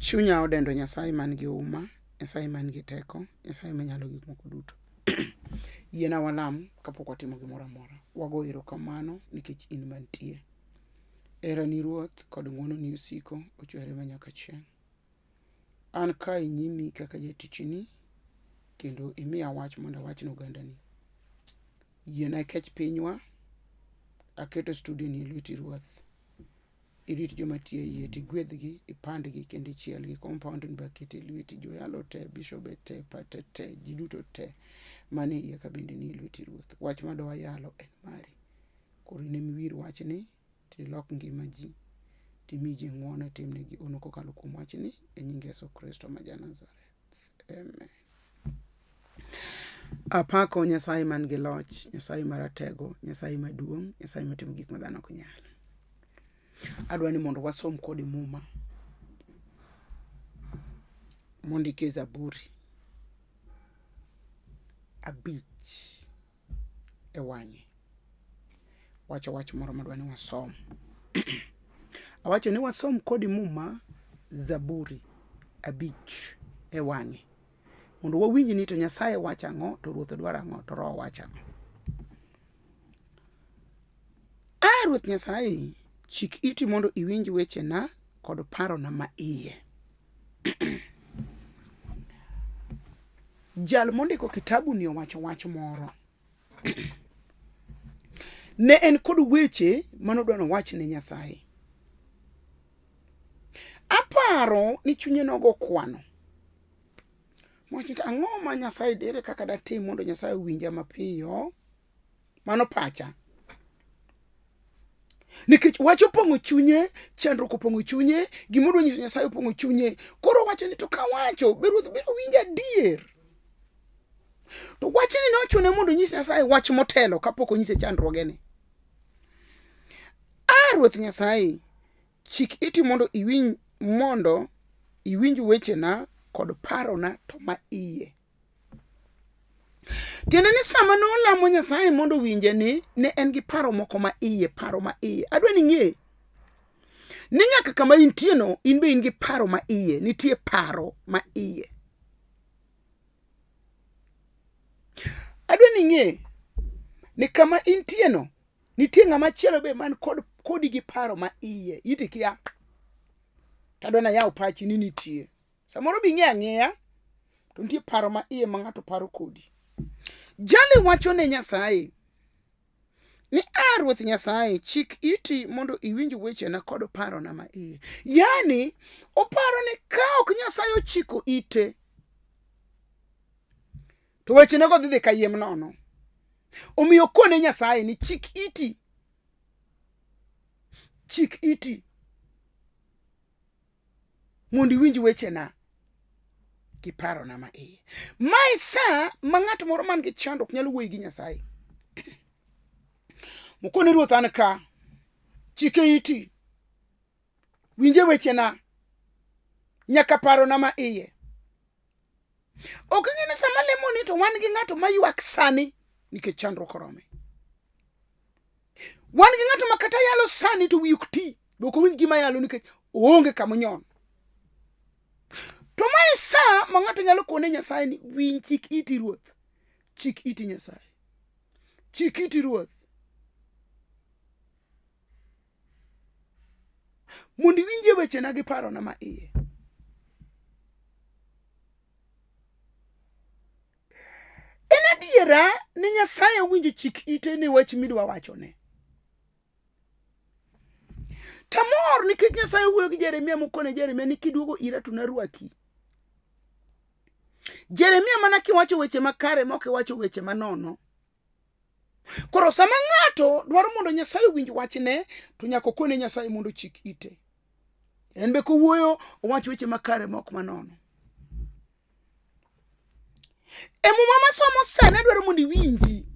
Chunya odendo Nyasaye man gi huma, Nyasaye man gi teko, Nyasaye manyalo gik moko duto. Yiena walam kapok watimo gimoro amora. Wago erokamano nikech in mantie. Herani Ruoth kod ng'wononi osiko ochwere manyaka chieng'. An ka e nyimi kaka jatichni kendo imiya wach mondo awach ne ogandani. Yiena ikech pinywa, aketo studio ni e lweti Ruoth. Irit joma tiyo e iye tigwedhgi, ipandgi kendo ichielgi. Compound ni be aketo e lweti, joyalo te, bishobe te, pate te, ji duto te manie iye ka bende nie lweti Ruoth. Wach madwa yalo en mari. Koro in ema iwir wachni tilok ngima ji, timi ji ng'wono, itimnegi hono kokalo kuom wachni e nying Yesu Kristo ma ja Nazareth. Amen. Apako Nyasaye man gi loch, Nyasaye maratego, Nyasaye maduong', Nyasaye matimo gik ma dhano ok nyal. Adwa ni mondo wasom kodi Muma mondik e Zaburi 5 e wang'e. Wacho wach moro madwa ni wasom. Awacho ni wasom kodi Muma Zaburi 5 e wang'e. Mondo wawinj ni to Nyasaye wacho ang'o, to Ruoth dwaro ang'o, to Roho wacho ang'o. A Ruoth Nyasaye, chik iti mondo iwinj wechena kod parona ma iye. Jal mondiko kitabuni owacho wach moro. Ne en kod weche mane odwa nowach ne Nyasaye. Aparo ni chunye nogo kwano. Mowacho ni ang'o ma Nyasaye ere kaka datim mondo Nyasaye owinja mapiyo? Mano pacha. Nikech wach opong'o chunye, chandruok opong'o chunye, gima odwa nyiso Nyasaye opong'o chunye. Koro owacho ni to kawacho, be Ruoth biro winja adier? To wachni ne ochune mondo onyis Nyasaye wach motelo kapok onyise chandruogene. A Ruoth Nyasaye, chik iti mondo iwinj wechena kod parona to ma iye. Tiende ni sama nolamo Nyasaye mondo owinje ni ne en gi paro moko ma iye, paro ma iye. Adwa ni ing'e ni nyaka kama intie no, in be in gi paro ma iye, nitie paro ma iye. Adwa ni ing'e ni kama intie no, nitie ng'ama chielo be man kod kodi gi paro ma iye. Iti kia. Tadwa nayaw pachi ni nitie. Samoro bi ing'e ang'eya to nitie paro ma iye ma ng'ato paro kodi. Jali wacho ne Nyasaye ni a Ruoth Nyasaye, chik iti mondo iwinj wechena kod parona ma iye. Yani oparo ni ka ok Nyasaye ochiko ite to wechenego dhi dhi kayiem nono. Omiyo kone Nyasaye ni chik iti, chik iti mondo iwinj wechena gi parona ma iye. Mae sa ma ng'at moro man gi chandruok nyalo wuoyi gi Nyasaye. Mokone Ruoth an ka, chike iti, winje wechena, nyaka parona ma iye. Ok ing'e ni sama lemoni to wan gi ng'ato ma ywak sani nikech chandruok orome. Wan gi ng'ato ma kata yalo sani to wiye ok ti, be ok owinj gima yalo nikech oonge kama onyon. To mae sa ma ng'ato nyalo kone Nyasaye ni winj chik iti Ruoth, chik iti Nyasaye, chik iti Ruoth. Mondo iwinjie wechena gi parona ma iye. En adiera ni Nyasaye owinjo chik ite ne wach midwa wachone. Tamor nikech Nyasaye owuoyo gi Jeremia mokone Jeremia ni kiduogo ira to narwaki. Jeremia mana kiwacho weche makare ma ok iwacho weche manono. Koro sama ng'ato dwaro mondo Nyasaye owinj wachne to nyaka okone Nyasaye mondo ochik ite. En be kowuoyo owach weche makare ma ok manono. E muma masomo sani adwaro mondo iwinji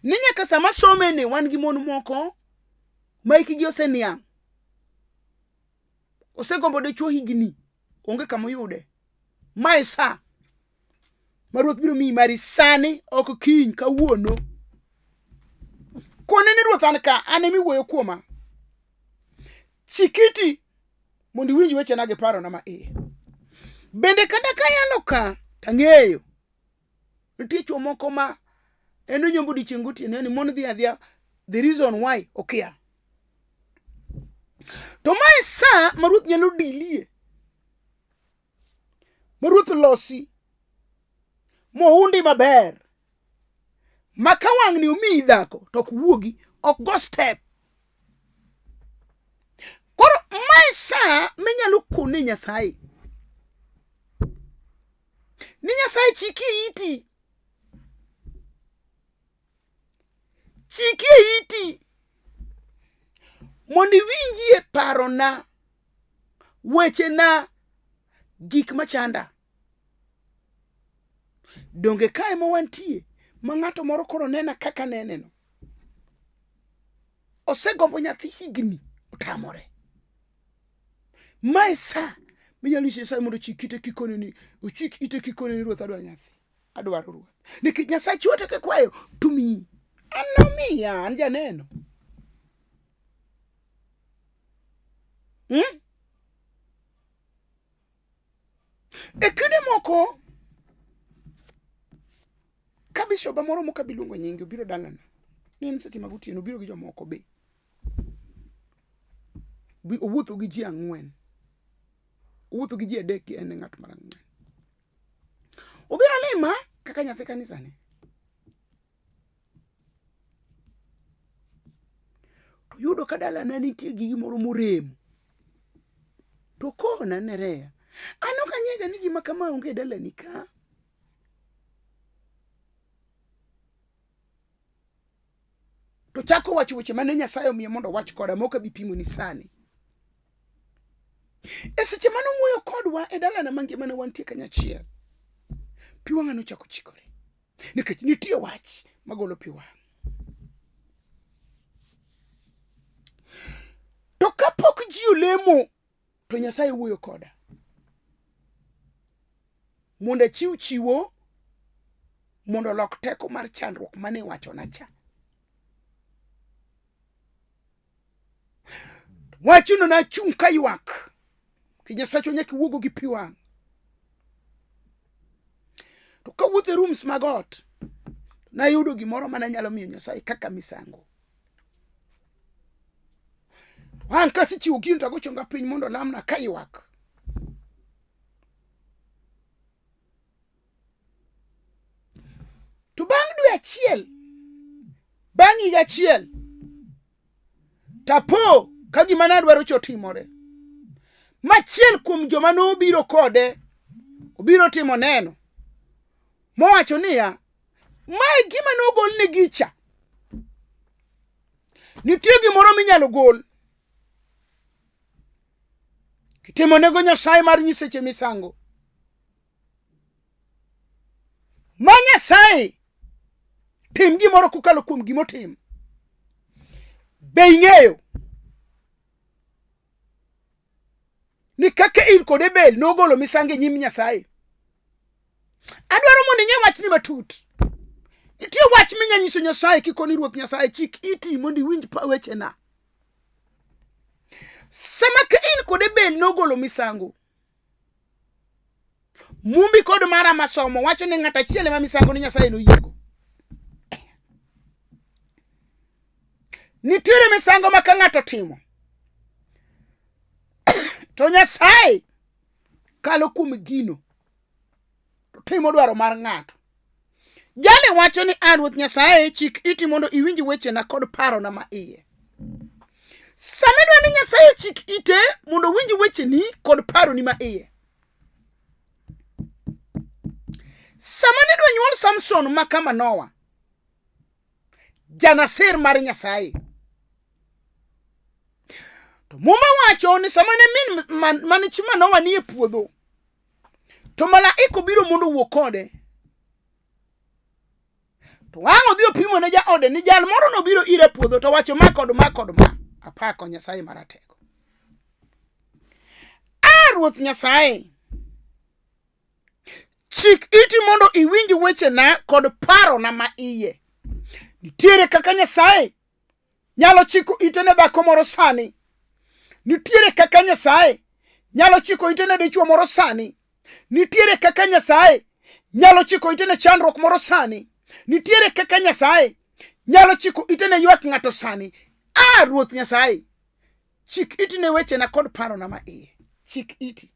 ni nyaka sama some ni wan gi mon moko ma hikgi oseniang', osegombo dichwo higni, onge kama oyude. Mae sa ma Ruoth biro miyi mari sani, ok kiny, kawuono. Kone ni Ruoth an ka, an ema iwuoyo kuoma. Chik iti. Mondo iwinj wechena gi parona ma iye. Bende kata kayalo ka tang'eyo nitie chwo moko ma en onyombo odiechieng' gotieno yani mon dhi adhiya the reason why okia. To mae sa ma ruoth nyalo dilie ma ruoth losi moundi maber ma ka wang'ni omiyi dhako to ok wuogi ok go step. Koro mae sa minyalo kone Nyasaye ni Nyasaye chikie iti, chikie iti mondo iwinjie parona, wechena, gik machanda. Donge kae ma wantie ma ng'ato moro koro nena kaka neneno. Osegombo nyathi higni otamore. Mae sa minyalo nyiso Nyasaye mondo ochik ite kikone ni ochik ite kikone ni ruoth adwaro nyathi. Adwaro ruoth. Nikech Nyasaye chiwo to kikwayo to miyi. An nomiya, an janeno. Hmm? E kinde moko ka bishoba moro mok abi luongo nyinge obiro dalana ne en seche mag otieno obiro gi jomoko be owuotho gi ji ang'wen owuotho gi ji adek gi en e ng'at mar ang'wen obiro lima kaka nyathi kanisane To yudo ka dalana nitie gi gimoro morem. To kona Nerea, an ok ang'ega ni gima kama onge e dalani ka. To chako wacho weche mane Nyasaye omiye mondo owach koda ma ok abi pimoni sani. E seche mane owuoyo kodwa e dalana mangima ne wantie kanyachiel, pi wang'a nochako chikore. Nikech nitie wach magolo pi wang'. To kapok ji olemo to Nyasaye wuoyo koda mondo achiw chiwo mondo olok teko mar chandruok mane iwachona cha. Wachno nachung' kaywak ki Nyasachwa nyaka iwuogo gi pi wang'. To kawuotho e rooms mag ot, nayudo gimoro mane anyalo miyo Nyasaye kaka misango. Ang' kasechiwo gino to ago chonga piny mondo olamna kaywak. To bang' dwe achiel, bang' higa achiel, tapo ka gima nadwaro cha otimore. Machiel kuom joma nobiro kode obiro timo neno mowacho niya, mae gima nogol ne gicha. Nitie gimoro minyalo gol kitimo nego Nyasaye mar nyiseche misango. Ma Nyasaye tim gimoro kokalo kuom gimotim. Be ing'eyo ni kaka in kod Abel nogolo misango e nyim Nyasaye? Adwaro mondo ing'e wachni matut. Nitie wach minya nyiso Nyasaye kikoni Ruoth Nyasaye chik iti mondo iwinj wechena. Sama Kain kod Abel nogolo misango, Mumbi kod mara masomo wacho ni ng'at achiel ema misango ni Nyasaye noyiego. Nitiere misango ma ka ng'ato timo to Nyasaye kalo kuom gino to timo dwaro mar ng'ato. Jali wacho ni a Ruoth Nyasaye chik iti mondo iwinj wechena kod parona ma iye. Sama idwa ni Nyasaye ochik ite mondo owinj wecheni kod paroni ma iye. Sama nidwa nyuol Samson ma kama Nowa, janasir mar Nyasaye. To Muma wacho ni sama ne min mane chi Manoa nie puodho, to malaika obiro mondo owuo kode. To wang' odhi opimo ne jaode ni jal moro nobiro ire e puodho to wacho ma kod ma kod ma. Apako Nyasaye Maratego. A Ruoth Nyasaye, chik iti mondo iwinj wechena kod parona ma iye. Nitiere kaka Nyasaye nyalo chiko ite ne dhako moro sani. Nitiere kaka Nyasaye nyalo chiko ite ne dichwo moro sani. Nitiere kaka Nyasaye nyalo chiko ite ne chandruok moro sani. Nitiere kaka Nyasaye nyalo chiko ite ne ywak ng'ato sani. A Ruoth Nyasaye, chik iti ne wechena kod parona ma iye. Chik iti.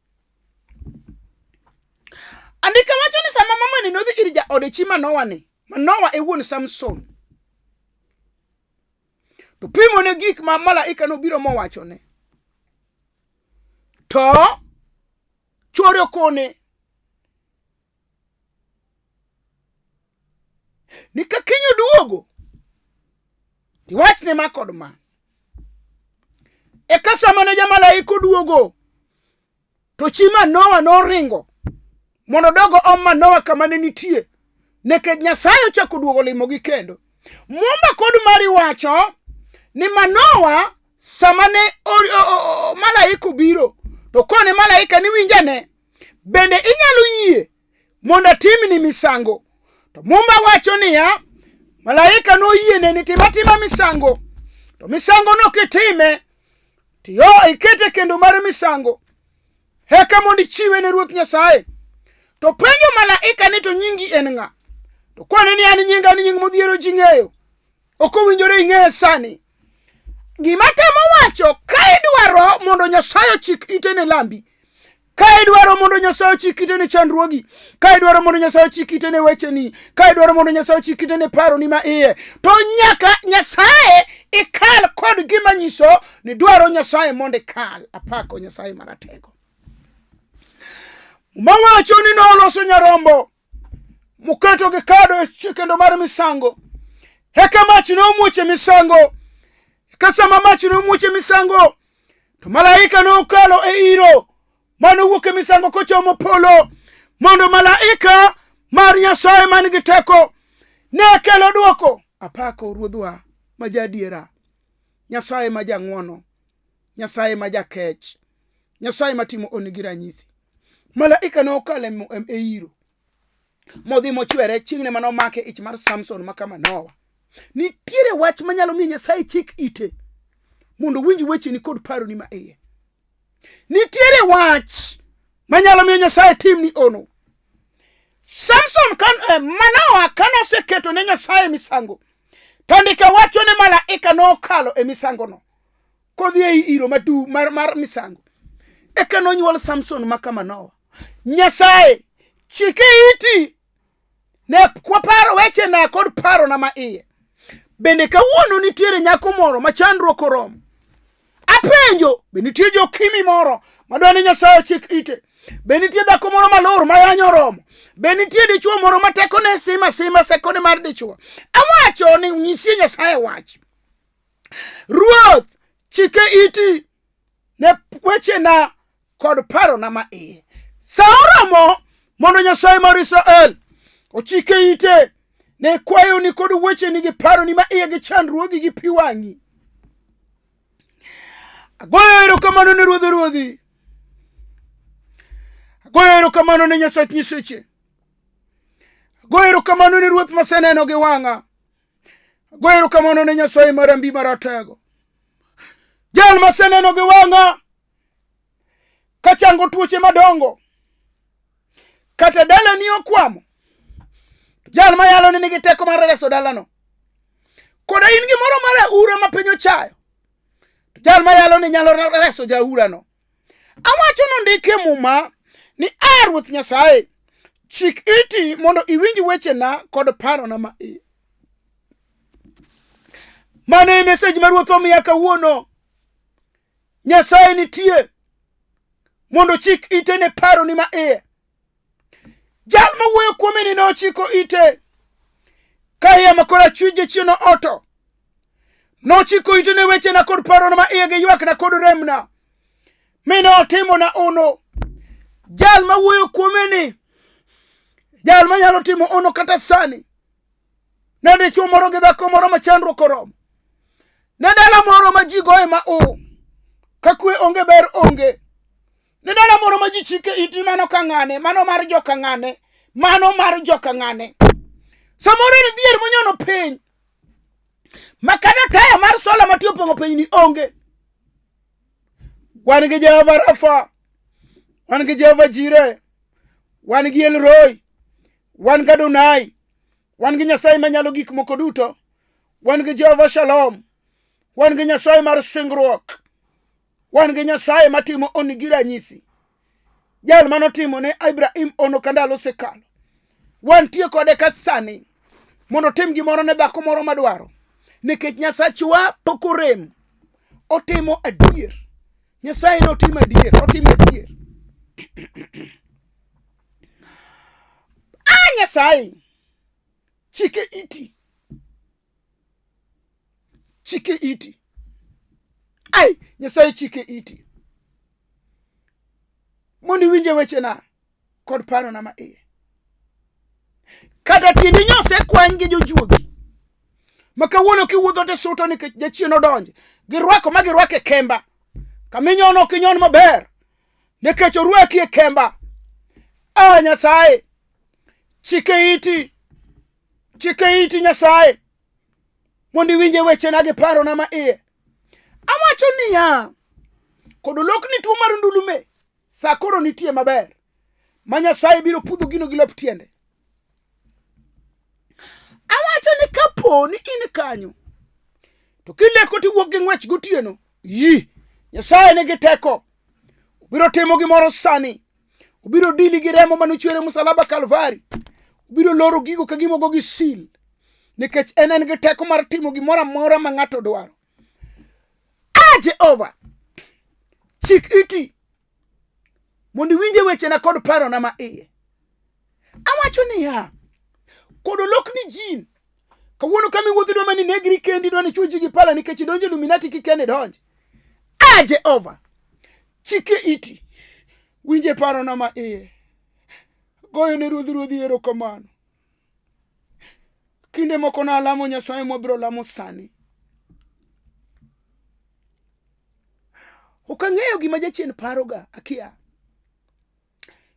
Andika wacho ni sama mamani nodhi ir jaode chi Manoa ni, Manoa e wuon Samson. To pimone gik ma malaika nobiro mowachone. To chwore okone ni ka kiny oduogo tiwachne ma kod ma. Eka sama ne jamalaika oduogo to chi Manoa noringo mondo odog oom Manoa kama ne nitie nikech Nyasaye ochako duogo limogi kendo. Mumba kod mari wacho ni Manoa sama ne malaika obiro to kone malaika ni winjane bende inyalo yie mondo atimni misango to Mumba wacho niya malaika noyiene ni tim atima misango to misangono kitime tiyo ikete kendo mar misango eka mondo ichiwe ne Ruoth Nyasaye. To penjo malaika ni to nyingi en ng'a? To kone ni an nyinga ni nying modhiero ji ng'eyo. Ok owinjore ing'eye sani. Gima temo wacho ka idwaro mondo Nyasaye ochik ite ne lambi, ka idwaro mondo Nyasaye ochik ite ne chandruogi, ka idwaro mondo Nyasaye ochik ite ne wecheni, ka idwaro mondo Nyasaye ochik ite ne paroni ma iye, to nyaka Nyasaye ikal kod gima nyiso ni dwaro Nyasaye mondo ikal. Apako Nyasaye maratego. Muma wacho ni noloso nyarombo moketo gi kado e kendo mar misango. Eka mach nomuoch e misango. Eka sama mach nomuoch e misango, to malaika nokalo e iro mane owuok e misango kochomo polo mondo malaika mar Nyasaye man gi teko ne kelo dwoko. Apako Ruodhwa ma jaadiera, Nyasaye ma jang'wono, Nyasaye ma jakech, Nyasaye matimo honni gi ranyisi. Malaika ne okalo e iro modhi mochwere chieng'ne mane omake ich mar Samson ma kama Nowa. Nitiere wach manyalo miyo Nyasaye chik ite mondo owinj wecheni kod paroni ma iye. Nitiere wach manyalo miyo Nyasaye timni ono. Samson kan, Manoa kane oseketo ne Nyasaye misango, to ndika wacho ni malaika nokalo e misangono kodhi ei iro madu mar misango. Eka nonyuol Samson ma kama Noa. Nyasaye chike iti ne kwaparo wechena kod parona ma iye. Bende kawuono nitiere nyako moro ma chandruok oromo. Apenjo, be nitie jokimi moro madwa ni Nyasaye ochik ite? Be nitie dhako moro malor ma yanyo oromo? Be nitie dichwo moro ma tekone sima sima sekone mar dichwo? Awacho ni nyisie Nyasaye wach. Ruoth, chike iti ne wechena kod parona ma iye. Sa oromo mondo Nyasaye mar Israel ochike ite ne kwayoni kod wecheni gi paroni ma iye gi chandruogi gi pi wang'i. Agoyo erokamano ne Ruodh ruodhi. Agoyo erokamano ne Nyasach nyiseche. Agoyo erokamano ne Ruoth maseneno gi wang'a. Agoyo erokamano ne Nyasaye mar ambi maratego. Jal maseneno gi wang'a kachango tuoche madongo kata dalani okwamo jal mayalo ni nigi teko mar reso dalano koda in gimoro mar aura ma piny ochayo to jal mayalo ni nyalo reso jaurano awacho nondiki e muma ni a ruoth nyasaye chik iti mondo iwinj wechena kod parona ma iye mano e mesej ma ruoth omiya kawuono Nyasaye nitie mondo chik ite ne paroni ma iye. Jal mawuoyo kuome ni nochiko ite ka iye ma korachwich jachien oto. Nochiko ite ne wechena kod parona ma iye gi ywakna kod remna mi ne otimona ono. Jal mawuoyo kuome ni jal manyalo timo ono kata sani. Ne dichwo moro gi dhako moro ma chandruok oromo. Ne dala moro ma ji goye ma o. Ka kwe onge ber onge. Ne dala moro ma ji chike iti mano ka ng'ane, mano mar joka ng'ane, mano mar joka ng'ane. Samoro en dhier monyono piny. Ma kata taya mar sola matiyo pong'o piny ni onge. Wan gi Jehova Rafa. Wan gi Jehova Jire, wan gi El Roi, wan gi Adonai, wan gi Nyasaye manyalo gik moko duto, wan gi Jehova Shalom, wan gi Nyasaye mar singruok, wan gi Nyasaye matimo honni gi ranyisi. Jal manotimo ne Ibrahim ono ka ndalo osekalo. Wantie kode ka sani mondo otim gimoro ne dhako moro madwaro. Nikech Nyasachwa pok orem. Otimo adier. Nyasaye notimo adier, otimo adier. Ah, Nyasaye, chike iti. Chike iti. Ai, Nyasaye chike iti. Mondo iwinje wechena kod parona ma iye. Kata tiendi nyose kwany gi jojuogi. Ma kawuono kiwuotho to suto nikech jachien odonje. Girwako ma girwako e kemba. Kaminyono ok inyon maber. Nikech orwaki e kemba. A Nyasaye, chike iti. Chike iti Nyasaye. Mondo iwinje wechena gi parona ma iye. Awacho niya, kod olokni tuo mar ndulume sa koro nitie maber ma Nyasaye biro pudho gino gi lop tiende. Awacho ni kapo ni in kanyo to kileko tiwuok gi ng'wech gotieno, yi Nyasaye nigi teko, obiro timo gimoro sani, obiro dili gi remo mane ochwer e musalaba Kalvari, obiro loro gigo ka gimogo gi sil, nikech en en gi teko mar timo gimoro amora ma ng'ato dwaro. A Jehova, chik iti mondo iwinje wechena kod parona ma iye. Awacho niya, kod olokni jin. Kawuono kama iwuotho idwa mana inegri kendi, idwa ni ichwo ji gi pala nikech idonjo Illuminati kikia ni idonj. A Jehova, chike iti, winje parona ma iye. Goyo ne Ruodh Ruodhi erokamano. Kinde moko nalamo Nyasaye mwabiro lamo sani. Ok ang'eyo gima jachien paroga, akia.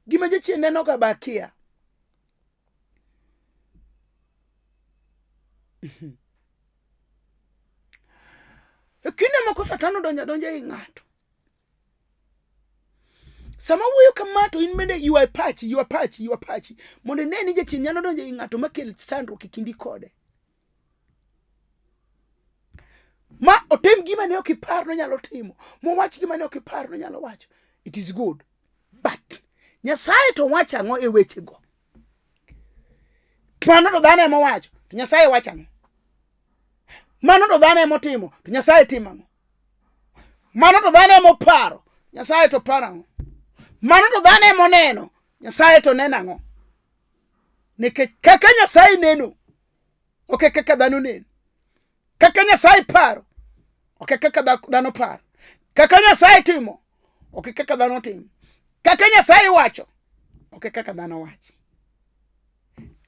Gima jachien nenoga ba akia. E kinde moko Satan odonjo adonja ei ng'ato. Sama wuoyo kama to in bende you are pachi, you are pachi, you are pachi. Mondo ine ni jachien nyalo donjo ei ng'ato makel chandruok e kindi kode. Ma otim gima ne ok ipar nonyalo timo, mowach gima ne ok ipar nonyalo wacho. It is good. But Nyasaye to wacho ang'o e wechego? Mano to dhano ema owacho, to Nyasaye wacho ang'o? Mano to dhano ema otimo, to Nyasaye timo ang'o? Mano to dhano ema oparo, Nyasaye to paro ang'o? Mano to dhano ema oneno, Nyasaye to neno ang'o? Nikech kaka Nyasaye neno, ok e kaka dhano neno. Kaka Nyasaye paro, ok e kaka dhano paro. Kaka Nyasaye timo, ok e kaka dhano timo. Kaka Nyasaye wacho, ok e kaka dhano wacho.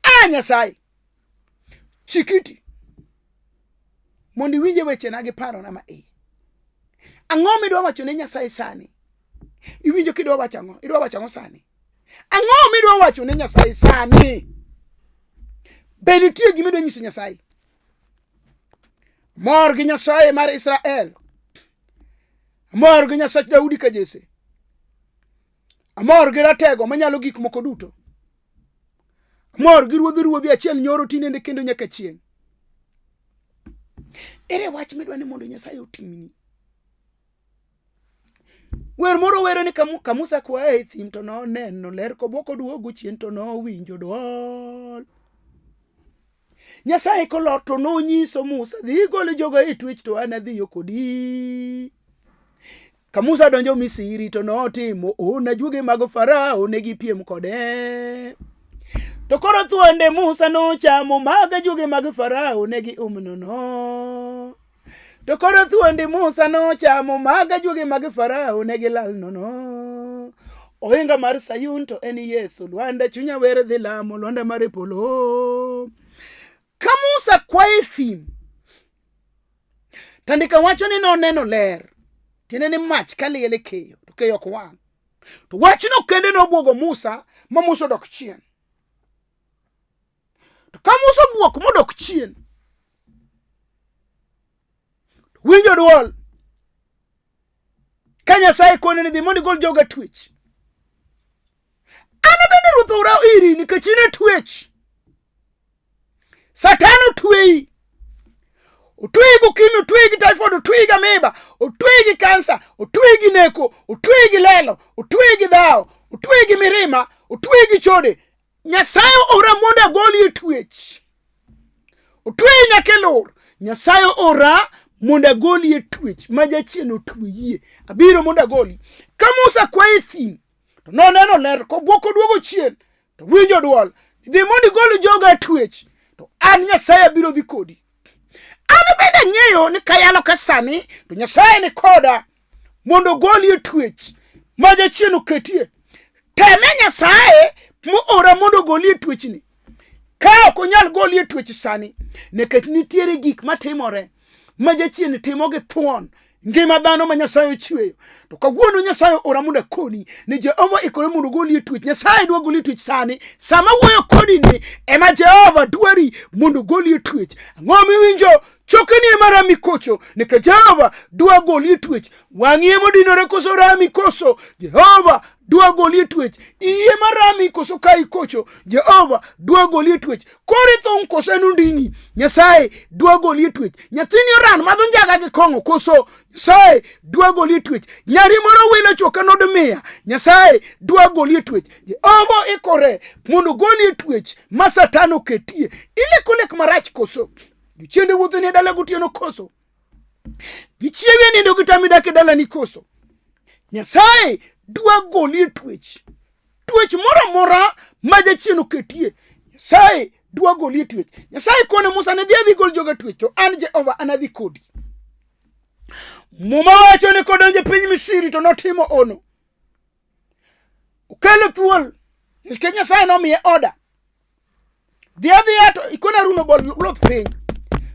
A Nyasaye, chikiti mondo iwinje wechena gi parona ma iye. Ang'o midwa wacho ne Nyasaye sani? Iwinjo kidwa wacho ang'o? Idwa wacho ang'o sani? Ang'o midwa wacho ne Nyasaye sani? Be nitie gima idwa nyiso Nyasaye? Mor gi Nyasaye mar Israel. Amor gi Nyasach Daudi ka Jesse. Amor gi ratego manyalo gik moko duto. Amor gi ruodh ruodhi achiel nyoro tinende kendo nyaka chieng'. Ere wach midwa ni mondo Nyasaye otimni? Wer moro wero ni ka Musa kwaye e thim to noneno ler koboko duogo chien to nowinjo dwol. Nyasaye kolor to nonyiso Musa dhi igol joga e twech to an adhiyo kodi. Ka Musa donjo Misiri to notimo ona juoge mag Farao ne gipiem kode. To koro thuonde Musa nochamo mag ajuoge mag Farao ne gium nono. To koro thuondi Musa nochamo mag ajuoge mag Farao ne gilal nono. Ohinga mar Sayun to en Yesu, lwanda chunya wer dhi lamo, lwanda mar e polo. Ka Musa kwaye thim, tandika wacho ni noneno ler, tiende ni mach kaliel e keyo, to keyo ok wang'. To wachno kende nobwogo Musa, ma Musa odok chien. To ka Musa obwok modok chien, winjo dwol ka Nyasaye kone ni dhi mondo igol joga twech. Ruoth ora iri nikech in e twech. Satan otweyi. Otweyi gi ukimwi, otweyi gi typhoid, otweyi gi amoeba, otweyi gi kansa, otweyi gi neko, otweyi gi lelo, otweyi gi dhawo, otweyi gi mirima, otweyi gi chode. Nyasaye ora mondo agoli e twech. Otweyi nyaka e lor. Nyasaye ora mondo agoli e twech ma jachien otweyie. Abiro mondo agoli. Ka Musa kwayo e thim, to noneno ler kobwok oduogo chien, to winjo dwol. Dhi mondo igol joga e twech, to an Nyasaye abiro dhi kodi. An bende ang'eyo ni kayalo ka sani, to Nyasaye ni koda mondo ogoli e twech ma jachien oketie. Teme Nyasaye moora mondo ogoli e twechni. Ka ok onyal goli e twech sani, nikech nitiere gik matimore ma jachien timo gi thuon ngima dhano ma Nyasaye ochweyo. To kawuono Nyasaye ora mondo akoni ni Jehova ikore mondo ogoli e twech. Nyasaye dwa goli e twech sani. Sama wuoyo kodi ni ema Jehova dwari mondo ogoli e twech. Ang'o miwinjo? Chokeni ema rami kocho, nikech Jehova dwa goli e twech. Wang'i ema odinore koso rami koso? Jehova dwa goli e twech. Iyi ema rami koso kayi kocho? Jehova dwa goli e twech. Kori thung' koso en onding'i? Nyasaye dwa goli e twech. Nyathini oran madho njaga gi kong'o koso? Nyasaye dwa goli e twech. Nyari moro wilo chwoke nod miya. Nyasaye dwa goli e twech. Jehova ikore mondo ogoli e twech ma Satan oketie. Ileko lek marach koso? Gichiende wuotho ni e dala gotieno koso? Gichiewi e nindo gitami dak e dalani koso? Nyasaye dwa goli e twech. Twech moro amora ma jachien oketie, Nyasaye dwa goli e twech. Nyasaye kone Musa ne dhi adhi gol joga twech, to an Jehova anadhi kodi. Muma wacho ni kodonjo e piny Misri to notimo ono. Okelo thuol nikech Nyasaye nomiye oda. Dhi adhiya to ikone Harun obol luth piny.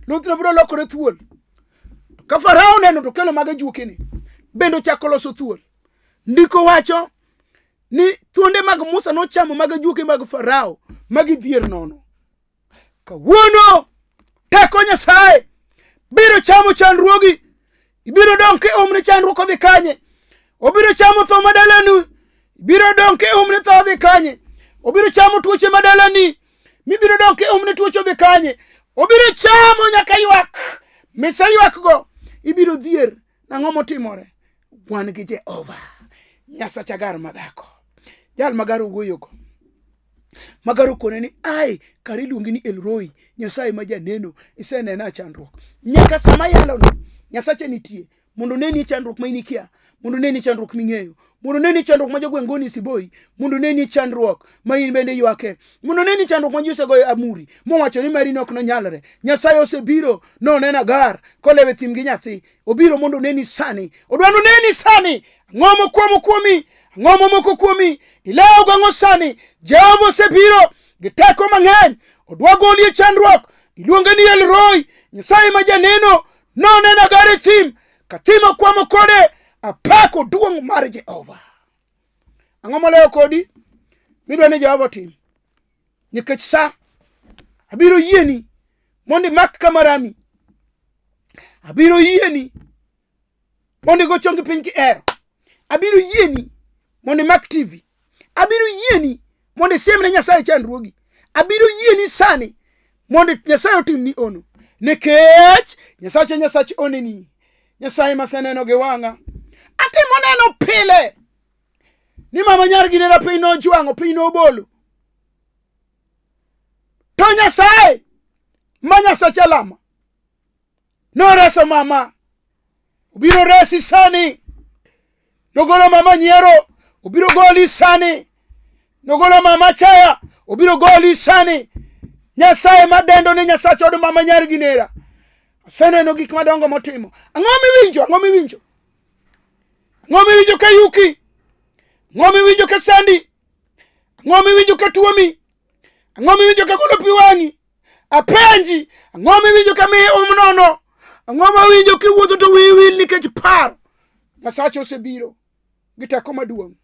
Luthno biro lokore thuol. Ka Farao oneno to kelo mago juokene. Bende ochako loso thuol. Ndiko wacho ni thuonde mag Musa nochamo mag ajuoke mag Farao ma gidhier nono. Kawuono teko Nyasaye biro chamo chandruogi. Ibiro dong' kium ni chandruok odhi kanye. Obiro chamo tho madalanu. Ibiro dong' kium ni tho odhi kanye. Obiro chamo tuoche madalani. Mibiro dong' kium ni tuoche odhi kanye. Obiro chamo nyaka ywak. Miseywakgo ibiro dhier. Nang'o motimore? Wan gi Jehova, Nyasach Agar madhako. Jal ma Agar owuoyogo. Magar okone ni ai kar iluongi ni Elroi, Nyasaye ma janeno, isenena chandruok. Nyaka sama yalono, Nyasache nitie mondo oneni chandruok ma in ikia, mondo oneni chandruok ming'eyo, mondo oneni chandruok ma jogweng' goni siboi, mondo oneni chandruok ma in bende ywake, mondo oneni chandruok ma ji osegoyo amuri mowacho ni mari ne ok nonyalre. Nyasaye osebiro noneno Agar kolewo e thim gi nyathi, obiro mondo oneni sani, odwa noneni sani. Ang'o mokwamo kuomi? Ang'o momoko kuomi? Ilewo gang'o sani? Jehova osebiro gi teko mang'eny, odwa goli e chandruok. Iluonge ni Elroi, Nyasaye ma janeno, noneno Agar e thim, ka thim okwamo kode, apako duong' mar Jehova. Ang'o molewo kodi? Midwa ni Jehova otim? Nikech sa abiro yieni mondo imak kama rami. Abiro yieni mondo igo chongi piny kihero. Abiro yieni mondo imak TV. Abiro yieni mondo isiem ne Nyasaye chandruogi. Abiro yieni sani mondo Nyasaye otimni ono. Nikech Nyasache Nyasach oneni. Nyasaye maseneno gi wang'a. Atimo neno pile ni mama nyar gi nera piny nojwang'o, piny nobolo. To Nyasaye ma Nyasach alama noreso mama. Obiro resi sani. Nogolo mama nyiero, obiro goli sani. Nogolo mama chaya, obiro goli sani. Nyasaye madendo ni Nyasach od mama nyar gi nera. Aseneno gik madongo motimo. Ang'o miwinjo? Ang'o miwinjo? Ang'o miwinjo ka yuki? Ang'o miwinjo ka sandi? Ang'o miwinjo ka tuomi? Ang'o miwinjo ka golo pi wang'i? Apenji, ang'o miwinjo ka miyi um nono? Ang'o mawinjo kiwuotho to wiyi wil nikech paro? Nyasache osebiro gi teko maduong'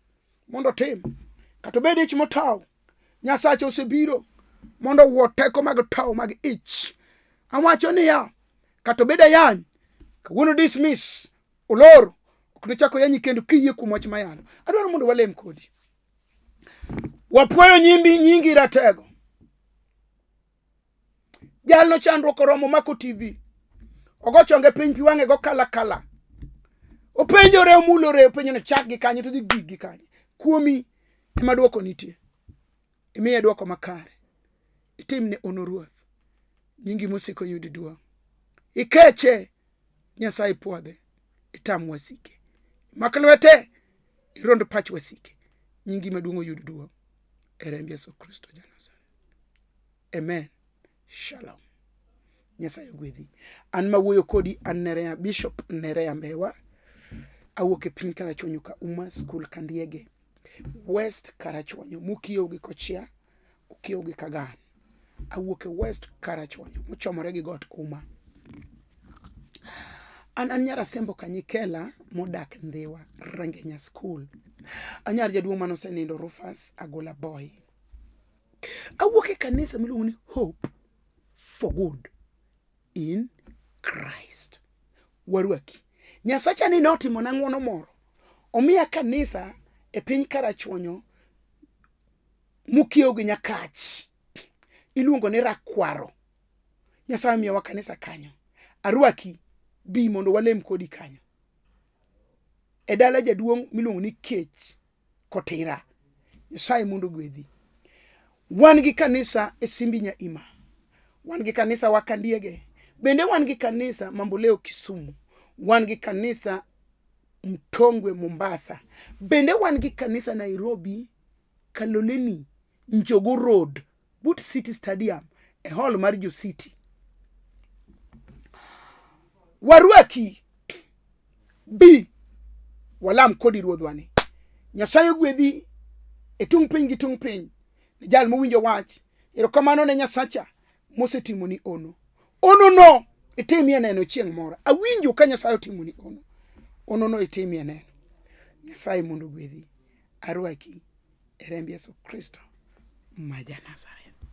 mondo otim kata obed ich motow. Nyasache osebiro mondo owuo teko mag tow mag ich. Awacho niya, kata obed ayany, kawuono dismiss, olor, ok nochak oyanyi kendo kiyie kuom wach mayalo. Adwaro mondo walem kodi. Wapuoyo nyimbi nyingi ratego. Jalno chandruok oromo mako TV. Ogo chonge piny pi wang'e go kala kala. Openjore omulore openjo ni chak gi kanye to dhi gig gi kanye. Kuomi ema dwoko nitie. Imiye dwoko makare. Itimne ono ruoth. Nyingi mosiko yudi duong'. Ikeche Nyasaye pwodhe. Itam wasike. Mak lwete irond pach wasike. Nyingi maduong' oyud duong'. E remb Yesu Kristo ja Nazareth. Amen. Shalom. Nyasaye ogwedhi. An mawuoyo kodi an Nerea Bishop Nerea Mbewa. Awuok e piny Karachuonyo ka Uma School Kandiege. West Karachuonyo mokiewo gi Kochia, okiewo gi Kagan. Awuok e West Karachuonyo mochomore gi got Uma. An an nyar Asembo Kanyikela modak Ndhiwa, Rangenya School. Anyar jaduong' mane osenindo Rufus Agola Boy. Awuok e kanisa miluongo ni Hope for Good in Christ. Warwaki. Nyasacha ni notimona ng'wono moro. Omiya kanisa e piny Karachuonyo mokiewo gi Nyakach. Iluongo ni Rakwaro. Nyasaye omiyowa kanisa kanyo. Arwaki, bi mondo walem kodi kanyo. E dala jaduong' miluongo ni Kech Kotira. Nyasaye mondo ogwedhi. Wan gi kanisa e Simbi Nyaima. Wan gi kanisa wa Kandiege. Bende wan gi kanisa Mamboleo Kisumu. Wan gi kanisa Mtongwe Mombasa. Bende wan gi kanisa Nairobi Kaloleni Njogu Road but City Stadium e hall mar jo City. Warwaki bi walam kodi ruodhwa ni. Nyasaye ogwedhi e tung' piny gi tung' piny ne jal mowinjo wach. Erokamano ne Nyasacha mosetimoni ono. Ono no itimie neno chieng' moro. Awinjo ka Nyasaye otimoni ono. Ono no itimie neno. Nyasaye mondo ogwedhi. Arwaki e remb Yesu Kristo ma ja Nazareth.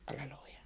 Haleluya.